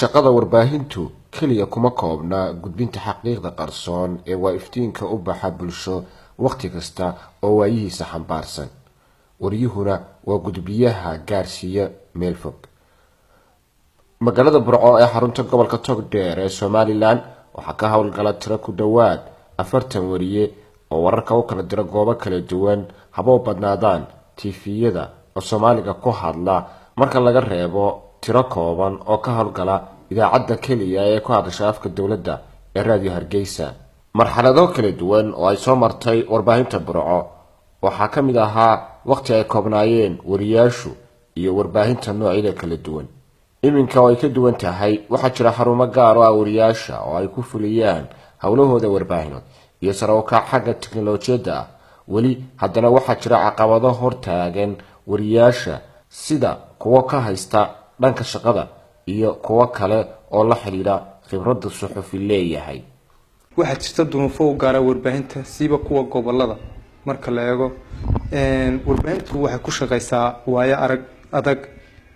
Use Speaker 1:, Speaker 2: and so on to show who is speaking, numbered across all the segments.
Speaker 1: Shaqada warbaahintu keliya kuma koobna gudbinta xaqiiqda qarsoon ee waa iftiinka u baxa bulsho wakhti kasta oo waayihiisa xambaarsan. Waryuhuna waa gudbiyaha gaarsiiya meel fog. Magaalada Burco ee xarunta gobolka Togdheer ee Somalilan waxaa ka howlgala tiro ku dhowaad 40 wariye oo wararka u kala dira goobo kala duwan, haba u badnaadaan TV-yada oo Soomaaliga ku hadla, marka laga reebo tiro kooban oo ka howlgala idaacadda keliya ee ku hadasha afka dowladda ee Raadiyo Hargeysa. Marxalado kala duwan oo ay soo martay warbaahinta Burco waxaa ka mid ahaa waqti ay koobnaayeen wariyaashu iyo warbaahinta noocyada kala duwan. Iminka oo ay ka duwan tahay, waxaa jira xarumo gaar oo ah wariyaasha oo ay ku fuliyaan howlahooda warbaahinood iyo sare u kac xagga tiknolojiyadda ah. Weli haddana waxaa jira caqabado hortaagan wariyaasha, sida kuwo ka haysta dhanka shaqada iyo kuwo kale oo la xidhiidha khibradda suxufi leeyahay.
Speaker 2: Waxaa jirta duruufo u gaara warbaahinta, siiba kuwa gobolada. Marka la eego, warbaahintu waxay ku shaqeysaa waayo arag adag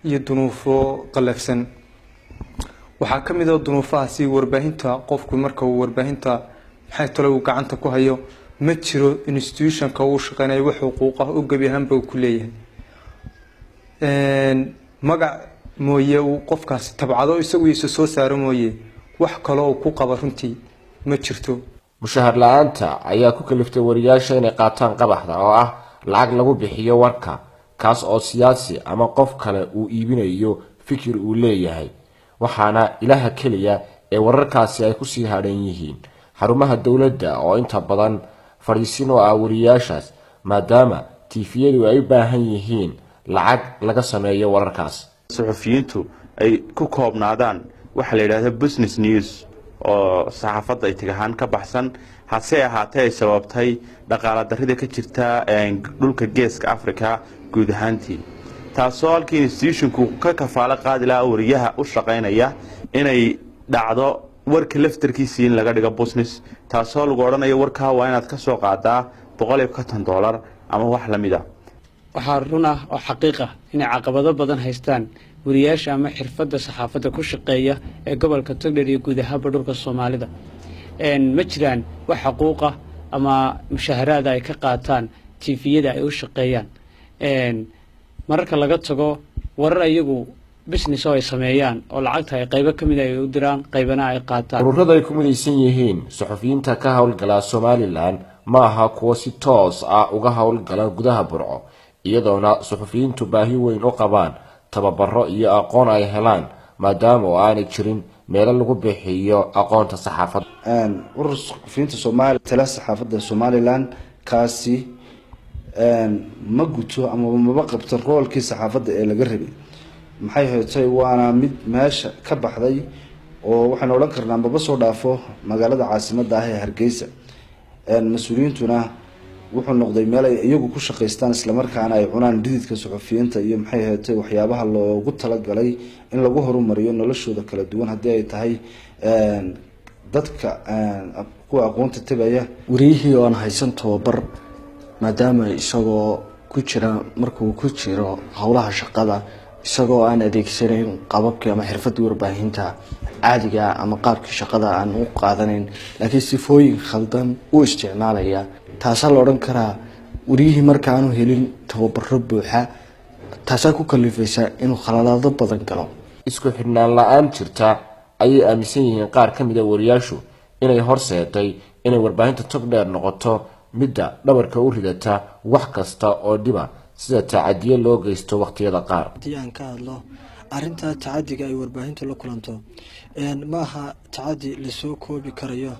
Speaker 2: iyo duruufo qallafsan. Waxaa ka mid ah duruufahaasi warbaahinta, qofku marka uu warbaahinta, maxay tole, uu gacanta ku hayo, ma jiro institutionka uu shaqeynayo wax xuquuq ah oo gebi ahaanba uu ku leeyahay. Magac mooye uu qofkaasi tabcado isagu isa soo saaro mooye, wax kaloo uu ku qaba runtii ma jirto.
Speaker 1: Mushahar la-aanta ayaa ku kaliftay wariyaasha inay qaataan qabaxda, oo ah lacag lagu bixiyo warka, kaas oo siyaasi ama qof kale uu iibinayo fikir uu leeyahay. Waxaana ilaha keliya ee wararkaasi ay kusii hadhan yihiin xarumaha dowladda oo inta badan fadhiisin oo ah wariyaashaas, maadaama TV-yadu ay u baahan yihiin lacag laga sameeyo wararkaas.
Speaker 3: Suxufiyiintu ay ku koobnaadaan waxaa la yidhahda business news oo saxaafadda ay tag ahaan ka baxsan, hase ahaatee ay sababtay dhaqaala darrida ka jirta dhulka Geeska Africa guud ahaantii, taasoo halkii institutionku ka kafaalo qaadi lahaa wariyaha u shaqaynaya inay dhacdo warka laftarkiisii in laga dhigo business, taasoo lagu odhanayo warkaa waa inaad ka soo qaadaa $150 ama wax la mid a.
Speaker 4: Waxaa run ah oo xaqiiq ah inay caqabado badan haystaan wariyaasha ama xirfadda saxaafadda ku shaqeeya ee gobolka Togdheer iyo guud ahaanba dhulka Soomaalida. Ma jiraan wax xuquuqa ama mushaharaada ay ka qaataan TV-yada ay u shaqeeyaan, mararka laga tago warar iyagu business oo ay sameeyaan oo lacagta ay qaybo ka mid ay u diraan, qaybana ay qaataan.
Speaker 1: Ururada ay ku midaysan yihiin suxufiyiinta ka howlgala Somalilan ma aha kuwo si toos ah uga howlgala gudaha Burco, iyadoona suxufiyiintu baahi weyn u qabaan tababaro iyo aqoon ay helaan, maadaama oo aanay jirin meelo lagu bixiyo aqoonta saxaafadda.
Speaker 5: Urur suxufiyiinta Soomaaliya tala saxaafadda Somaliland kaasi ma guto ama maba qabto roolkii saxaafadda ee laga rabay, maxay haytay, waana mid meesha ka baxday oo waxaynu odhan karnaa maba soo dhaafo magaalada caasimadda ah ee Hargeysa. Mas-uuliyiintuna wuxuu noqday meel ay iyagu ku shaqaystaan, islamarkaana ay cunaan dhididka suxufiyiinta iyo, maxay haytay, waxyaabaha loogu talagalay in lagu horumariyo noloshooda kala duwan, haddii ay tahay dadka kuwa aqoonta tabaya.
Speaker 6: Wariyihii oo aan haysan tababar, maadaama isagoo ku jira, markuu ku jiro howlaha shaqada, isagoo aan adeegsanayn qababkii ama xirfadii warbaahinta caadiga ama qaabkii shaqada aan u qaadanayn, laakiin sifooyin khaldan u isticmaalaya. Taasaa la odhan karaa wariyihii marka aanu helin tababaro buuxa, taasaa ku kalifaysa inuu khaladaado badan galo.
Speaker 1: Isku xidhnaan la-aan jirta ayay aaminsan yihiin qaar ka mid a wariyaashu inay horseeday inay warbaahinta Togdheer noqoto midda dhabarka u ridata wax kasta oo dhiba, sida tacadiyo loo geysto wakhtiyada qaar.
Speaker 7: Haddii aan ka hadlo arrinta tacadiga ay warbaahintu la kulanto, ma aha tacadi lasoo koobi karayo,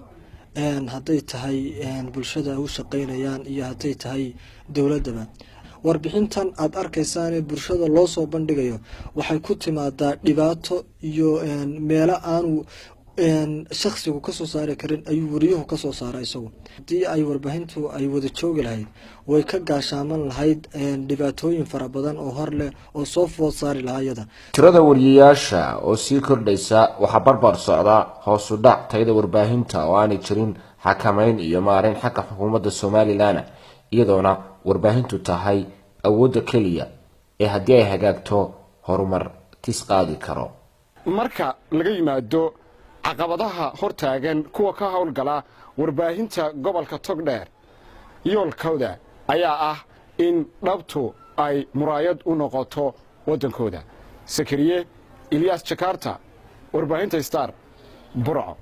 Speaker 7: hadday tahay bulshada u shaqeynayaan iyo hadday tahay dowladdaba. Warbixintan aada arkaysaanee bulshada loo soo bandhigayo waxay ku timaadaa dhibaato iyo meelo aanu shaksigu kasoo saari karin ayuu wariyuhu kasoo saara isagu. Haddii ay warbaahintu ay wada joogi lahayd, way ka gaashaaman lahayd dhibaatooyin fara badan oo hor leh oo soo food saari lahaa iyada.
Speaker 1: Tirada wariyayaasha oo sii kordhaysa waxaa barbar socda hoosu dhac tayada warbaahinta oo aanay jirin xakameyn iyo maareyn xagga xukuumadda Somalilan, iyadoona warbaahintu tahay awoodda keliya ee haddii ay hagaagto horumar tis qaadi karo. Marka laga yimaado caqabadaha hortaagan kuwa ka howlgala warbaahinta gobolka Togdheer, yoolkooda ayaa ah in dhabtu ay muraayad u noqoto waddankooda. Sakariye Ilyaas, Jakarta, warbaahinta Star, Burco.